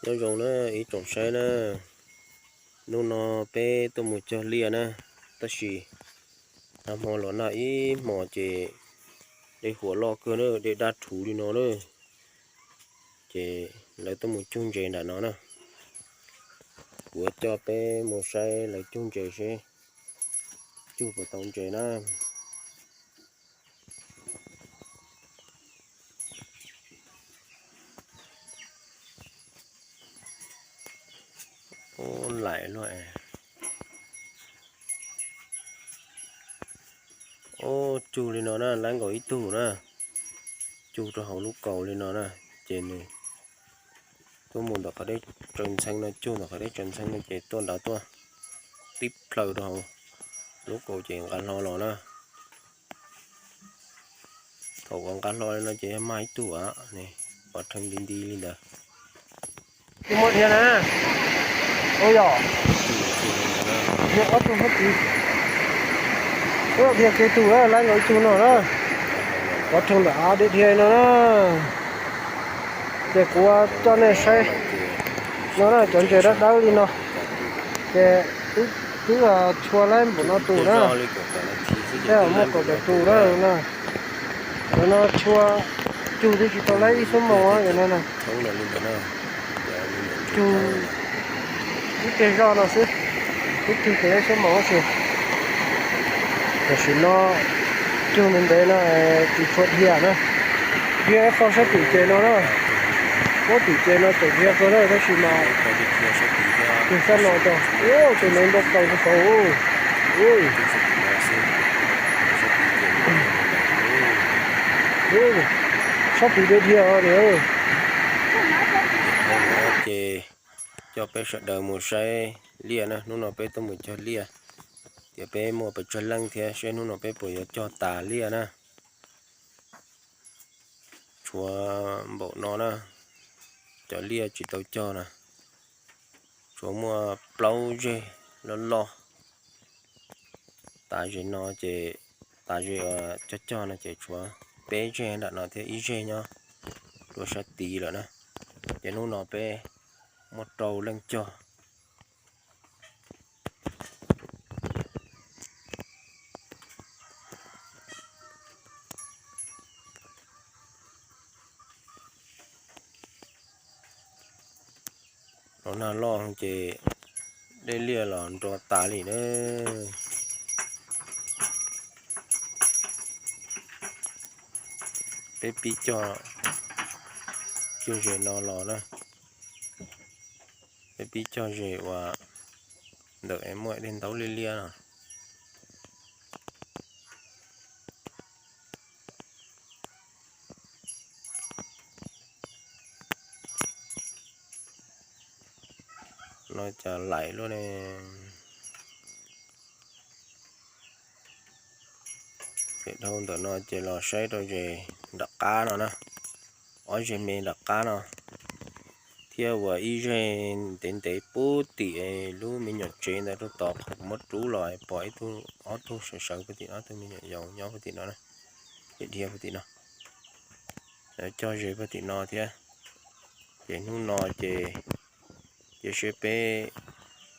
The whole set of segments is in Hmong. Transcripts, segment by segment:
Nyob zoo na ib tsoom saib na, hnub no peb tuaj mus cog liaj na, tab sis nag hmo los nag ib hmos ces dej huam loj kawg na, dej dab rhuv li no na, ces lawv tuaj mus cug ntses nram no na. Kuv coj peb mus saib lawv cug ntses seb cug puas tau ntses na. Ub, laim luaj. Ub, cug li no na, laib nkaus ib tug na, cug rau hauv lub kaus li no na, ces nws tuaj mus ntawm qhov dej tsaws ntxhee no, cug ntawm qhov dej tsaws ntxhee no ces tuaj nrad tuaj tib plhaw rau hauv lub kaus ces nqa hlo los na. Thaum uas nqa hlo li no ces yog mag ib tug, pov rhees nti nti li ntawd. Muaj dhia na. Ua yog, dhia ob tug hab tsis, dhia kiag tug na, laib nkaus ib tug no na. Pov rhees ntawm av dhia dhia no na. Ces kuv coj nej saib no na, cov ntses dawb dawb li no ces twb tshua laib npaum no tus na. Tej muaj kaum tawm tus na. Cov no tshua cug twb tsis tau laib ib xuab moos no na. Cug ib teg zoj no xwb, twb cug tsis tau ib xuab moos tab sis, tam sim no cug ntev ntev no tsis tshua dhia na. Dhia ib qho sab tim ces no na, sab tim ces no tseem dhia kawg na, tab sis mas cug sab no tso, ub, tus ntev ntau plaws rau saud. Sab tid dhia dhia os. Ces coj peb sawv daws mus saib liaj na, hnub no peb tuaj mus cog liaj, tias peb muaj pes tsawg leej thiab seb hnub no peb puas yuav cog tas liaj na. Tshuav npaum no na, cov liaj tsis tau cog na, tshuav muaj plaub zeg loj loj. Tav zes no ces, tav zes uas cog cog no ces tshuav peb zeg nram no thiab ib zeg nyob rau sab tid lawm na. Ces hnub no peb muaj rau leej cog. Los nag loj ces dej liaj los nro tas li na. Peb pib cog kiag zes no los na. Peb pib cog zes uas ntawm es muaj dej ntaub liab liab no. No cas laim luaj ne. Pem dhau ntawm no ces los saib rau zes nram qab no na, ob zeg me nram qab no, thiab uas ib zeg ntev ntev pub tim lub me nyuam tsev ntawd rau tod, kuv muab rub los pom ib tug ob tug sawv sawv puag tim no, ob tug me nyuam yaus nyob puag tim no, dhia puag tim no. Cog zes puag tim no thiab. Ces hnub no ces, ces seb peb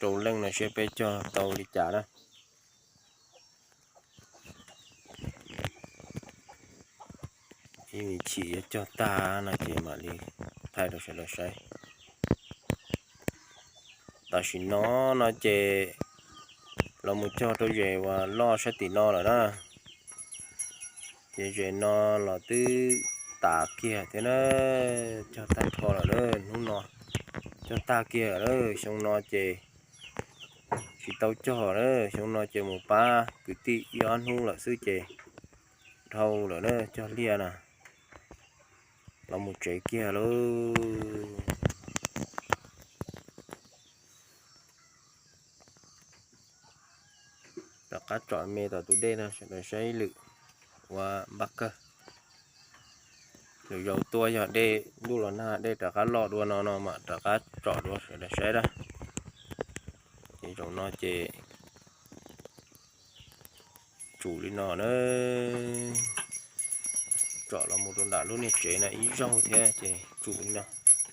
rau leej no seb peb cog tau li cas na. Ib me chim yuav cog tag no ces mam li thaij rau sawv daws saib. Tam sim no no ces los mus cog rau zes uas loj sab tim no lawm na. Ces zes no los twb tas kiag thiab na, cog tag nrho lawm na, hnub no cog tag kiag lawm na. Xyoo no ces tsis tau cog na, xyoo no ces mus pab kwv tij ib ob hnub lawm xwb ces dhau lawm na, cog liaj na. Los mus tsev kiag lauj. Rov qab tsom me tom tus dej no sawv daws saib ib lwm ua npab kawg. Lwm zaus tuaj yog dej ntuj los nag dej rov qab loj dua no no mam rov qab tsom dua sawv daws saib dab. Ces zaum no ces tsum li no na, tsom los mus rau nram lub niag tsev no ib zaug thiab ces tsum li no.